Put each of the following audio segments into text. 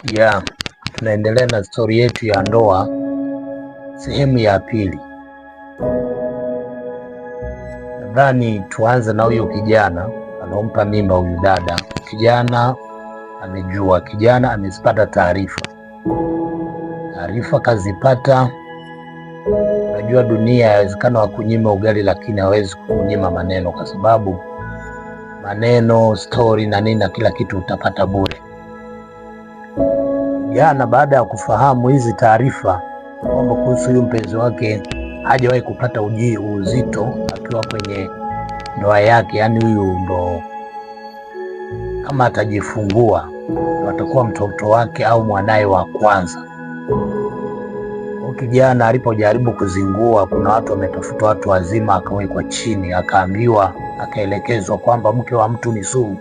Yeah, tunaendelea na stori yetu ya ndoa sehemu ya pili. Nadhani tuanze na huyo kijana anaompa mimba huyu dada. Kijana amejua, kijana amezipata taarifa, taarifa kazipata. Unajua dunia yawezekana wakunyima ugali, lakini hawezi kukunyima maneno, kwa sababu maneno, stori na nini na kila kitu utapata bure. Kijana baada ya kufahamu hizi taarifa kwamba kuhusu huyu mpenzi wake hajawahi kupata uzito akiwa kwenye ndoa yake, yaani huyu ndo kama atajifungua ndo atakuwa mtoto wake au mwanaye wa kwanza. Huyu kijana alipojaribu kuzingua, kuna watu wametafuta watu wazima, akawekwa chini, akaambiwa, akaelekezwa kwamba mke wa mtu ni sumu,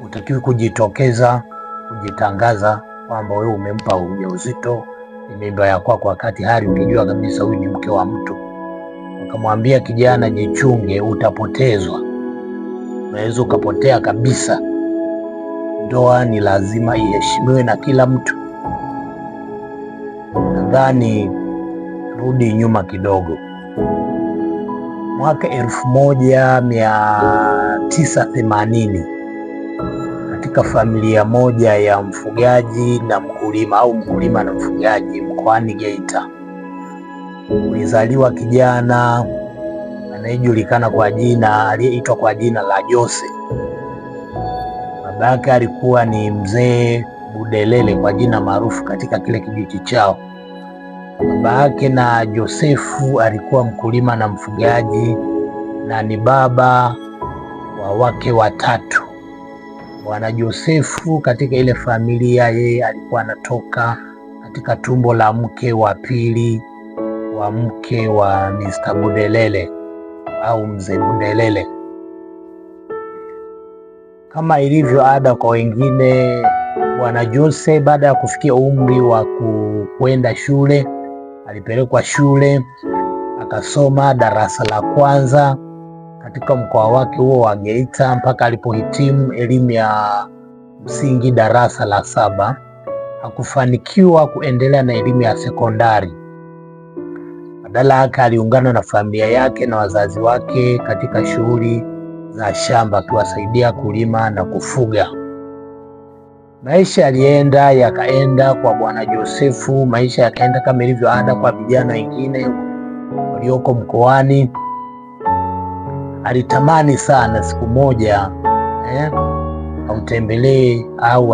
utakiwi kujitokeza kujitangaza kwamba wewe umempa ujauzito, ni mimba ya kwako, wakati hali ukijua kabisa huyu ni mke wa mtu. Wakamwambia kijana, jichunge, utapotezwa, unaweza ukapotea kabisa. Ndoa ni lazima iheshimiwe na kila mtu. Nadhani rudi nyuma kidogo, mwaka 1980 katika familia moja ya mfugaji na mkulima au mkulima na mfugaji mkoani Geita ulizaliwa kijana anayejulikana kwa jina aliyeitwa kwa jina la Jose. Babake alikuwa ni mzee Budelele kwa jina maarufu katika kile kijiji chao. Baba yake na Josefu alikuwa mkulima na mfugaji na ni baba wa wake watatu. Bwana Josefu katika ile familia, yeye alikuwa anatoka katika tumbo la mke wa pili wa mke wa Mr. Budelele au mzee Budelele. Kama ilivyo ada kwa wengine, Bwana Jose baada ya kufikia umri wa kwenda shule alipelekwa shule akasoma darasa la kwanza katika mkoa wake huo wa Geita mpaka alipohitimu elimu ya msingi darasa la saba. Hakufanikiwa kuendelea na elimu ya sekondari. Badala yake aliungana na familia yake na wazazi wake katika shughuli za shamba akiwasaidia kulima na kufuga. Maisha yalienda yakaenda kwa Bwana Josefu, maisha yakaenda kama ilivyo ada kwa vijana wengine walioko mkoani. Alitamani sana siku moja autembelee au